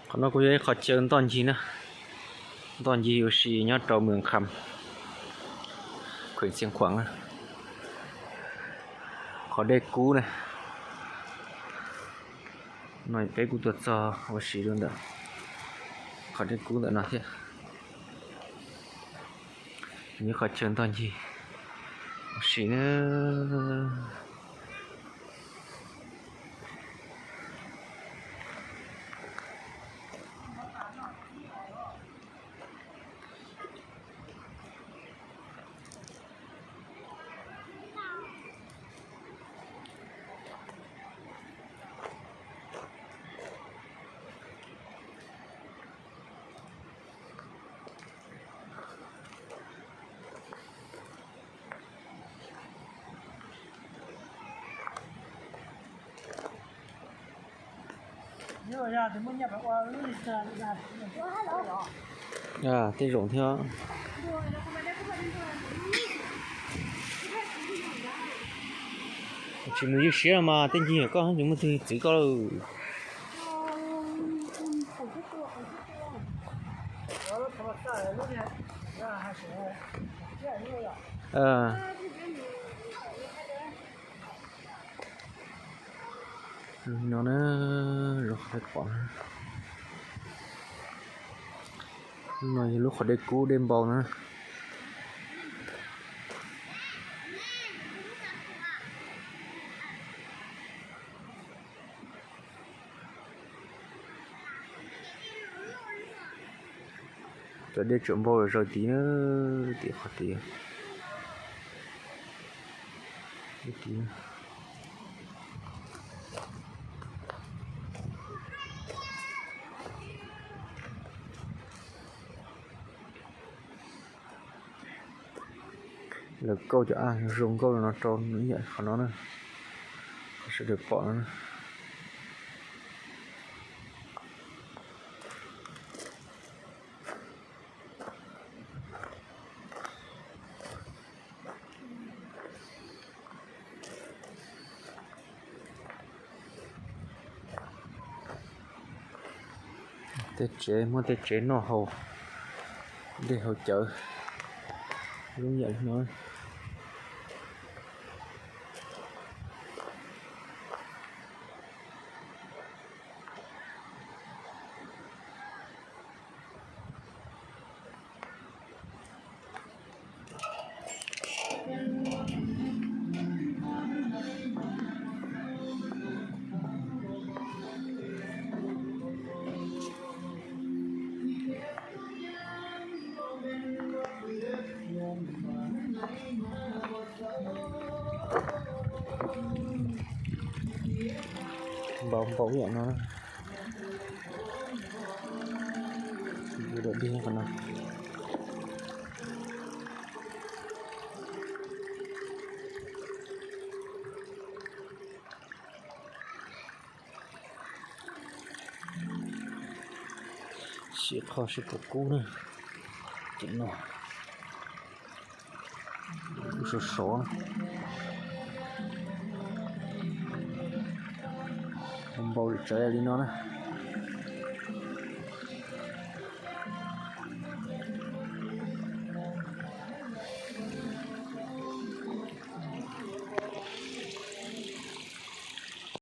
Qhov no kuj yog ib qhov chaw ntoj ncig na, ntoj ncig ua si nyob rau Mws Kham, khuem Xiav Khuam na. Qhov dej kub na, no peb kuj tuaj txog ua si rau ntawm qhov dej kub ntawm no thiab. Yog qhov chaw ntoj ncig ua si na. Tej zaum thiab. Tsis mus ywj siab los mas tej ncig koj tsis muaj twg txwv koj lawm. No na, zoo qhov dej pom na. No yog lub qhov dej kub dej npau na. Cov dej tseem npau zaws tid na, tim qhov tid. Lawv kauj cov av zoo nkauj no rau ib yam qhov no na, qhov sawv daws pom no na. Tej tsev, muaj tej tsev noj haus, dej haus cawv, lub yam li no. Npau npau ib yam no. Dej qhov no. Siv qho sib kub kub na. Ces no sov sov, npau tsawv li no na.